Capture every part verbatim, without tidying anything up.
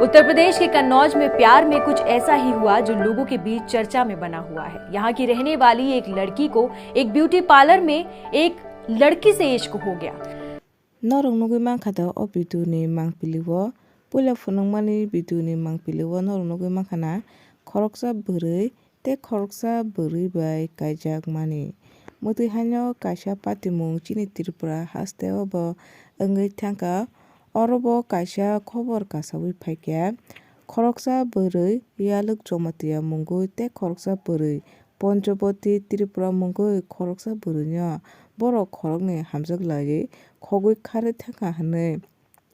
उत्तर प्रदेश के कन्नौज में प्यार में कुछ ऐसा ही हुआ जो लोगों के बीच चर्चा में बना हुआ है। यहाँ की रहने वाली एक लड़की को एक ब्यूटी पार्लर में एक लड़की से इश्क हो गया। Norok nugwi mankha da o video ni mangpili o, puila phunukmani video ni mangpili o norok nugwi mankha na khoroksa bwrwi tei khoroksa bwrwi bai kaijakmani. Mwtwi haino kaisa patimung chini Tripura haste o bo wngwi thangkha. Oro bo kaisa khobor kasaui phaikha. Khoroksa bwrwi Yalwk Jomotia mungwi tei khoroksa bwrwi Ponchoboti Tripura mungwi khoroksa bwrwino borok khoroknwi hamjak laiwi khogwi kharwi thangkha hwnwi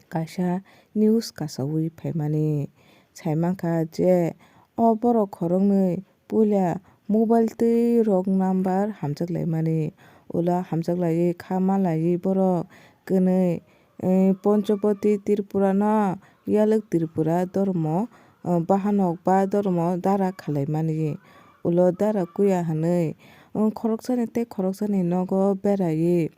kaisa news kasaui phaimani. Saimankha je o borok khoroknwi puila mobile twi wrong number hamjak laimani. Ulo hamjak laiwi kha ma laiwi borok kwnwi, eh, Ponchoboti Tripura no Yalwk Tripura dormo, eh, bahanok ba dormo dara khalaimani. Ulo dara kuya hwnwi, eh, khoroksani tei khoroksani nogo beraiwi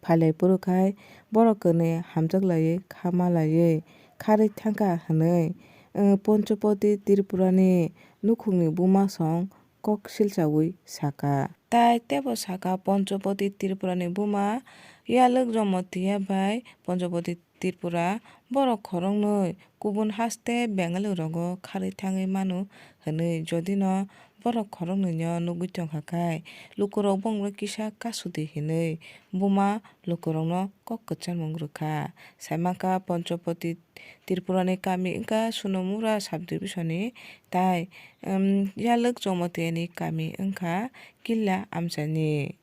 phailai phuru khai borok kwnwi hamjak laiwi kha ma laiwi kharwi thangkha hwnwi, eh, Ponchoboti Tripura ni nukhungni buma song kok silchaui saka. Tai teibo saka Ponchoboti Tripura ni buma Yalwk Jomotia bai Ponchoboti Tripura borok khoroknwi kubun haste Bengali rogo kharwi thangwi manu hwnwi, jodi no borok khoroknwi no nugwi tongkha khai lukurok bongno kisa kasudi hwnwi buma lukurokno kok kwcharmung rwkha. Saimankha Ponchoboti Tripura ni kami wngkha Sunamura subdivision ni, tai, um, Yalwk Jomotia ni kami wngkha Killa Amchani.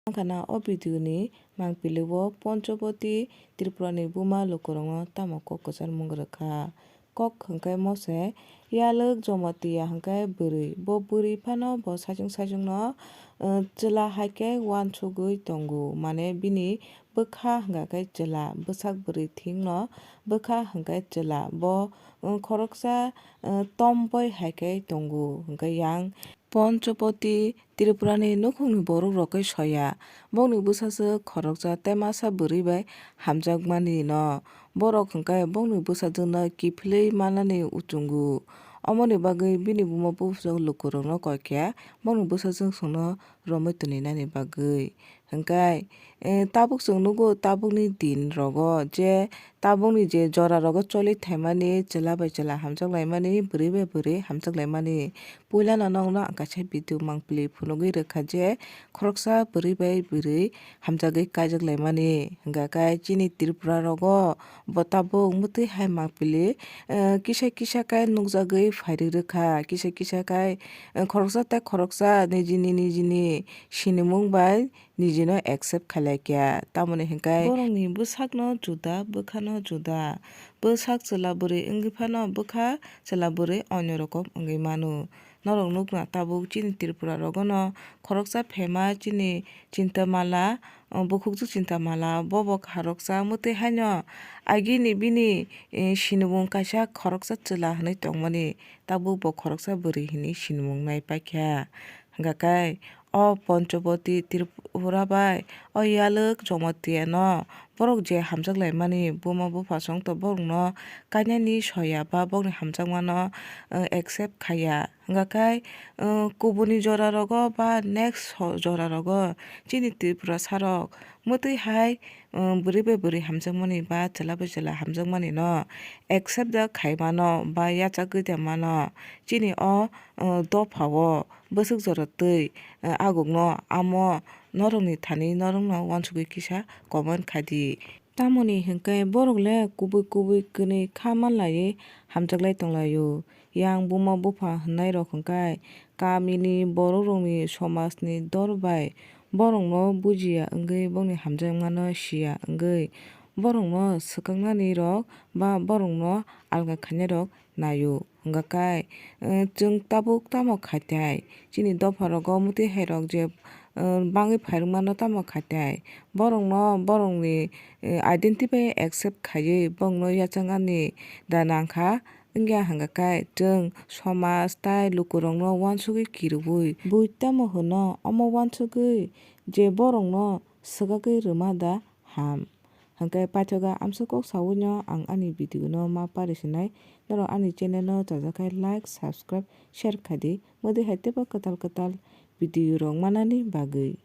Wngkha na o video ni mangpili o Ponchoboti Tripura ni buma lukurokno tamo kok kwcharmung rwkha. Kok hwnkhe mose Yalwk Jomotia hwnkhe bwrwi. Bo bwrwi phano bo saichung saichung no, uh, chwla hai khe uansugwi tongo. Mane bini bwkha hwnkha khe chwla, bwsak bwrwi thing no bwkha hwnkhe chwla. Bo, uh, khoroksa, uh, tomboi hai khe tongo hwnkhe yang. Ponchopoti Tripura ni nukhungni borok rok khe soya. Bongni bwsajwk khoroksa tei masa bwrwi bai hamjakmani no. Borok hwnkhe bongni bwsajwkno kiphilwi mannani uchungo. Omoni bagwi bini buma bupujwk lukurokno koi khe bongni bwsajwksongno romwi toni nani bagwi. Hwnkhe, eh, tabuk chwng nugo, tabukni din rogo je tabukni je jora rogo choli thaimani, chwla bai chwla hamjak laimani, bwrwi bai bwrwi hamjak laimani. Puila no nokno ang kaisa video mangpili phunugwi rwkha je khoroksa bwrwi bai bwrwi hamjagwi kaijak laimani. Hwnkha khe chini Tripura rogo bo tabuk mwtwi hai mangpili, eh, kisa kisa khe nukjagwi phairwi rwkha, kisa kisa khe, eh, khoroksa tei khoroksa nijini nijini sinimung bai nijino accept khailai kha. Tamoni hwnkhe borokni bwsakno juda, bwkhano juda. Bwsak chwla bwrwi wngwi phano bwkha chwla bwrwi onyo rokom wngwi mano. Norok nukna tabuk chini Tripura rogono khoroksa phema chini Chintamala, o, bukhukjwk Chintamala, bobo khoroksa mwtwi haino agini bini, eh, sinimung kaisa khoroksa chwla hwnwi tongmani, tabuk bo khoroksa bwrwi hwnwi sinimung nai paikha. Hwnkha khe o Ponchoboti Tripura bai o Yalwk Jomotia no borok je hamjak laimani, buma bupha songto borokno kainani soya ba bokni hamjakmano, eh, accept khaiya. Hwnkha khe, eh, kubuni jora rogo ba next so-, jora rogo chini Tripurasa rok mwtwi hai, eh, bwrwi bai bwrwi hamjakmani ba chwla bai chwla hamjakmani no accept da khaimano ba yachagwi da mano. Chini o, eh, dopha o bwswk jora twi, eh, agukno amo norokni thani norokno uansugwi kisa comment khai di. Tamoni hwnkhe borok le kubui kubui kwnwi kha manlaiwi hamjaklai tonglaio. Yang buma bupha hwnnairok hwnkhe kamini borokrokni somajni dor bai borokno bujiya wngwi bongni hamjakmano siya wngwi borokno swkaknani rok ba borokno alga khainai rok naio. Hwnkha khe, eh, chwng tabuk tamo khaithai? Chini dopha rogo mwtwi hai rok je, eh, bangwi phairwkmano tamo khaithai? Borokno, borokni, eh, identity bai accept khaiwi borokno yachaknani da nangkha? Wngya hwnkha khe, chwng somaj tai lukurokno uansugwi kiribwi bui tamo hwno? Omo uansugwi je borokno swkagwi rwma da ham? Hwnkhe paithago amswk kok sawi no ang ani video no ma pari sinai. Norok ani channel no chajakhe like, subscribe, share khai di. Modi hai teibo kwtal kwtal video rok manani bagwi.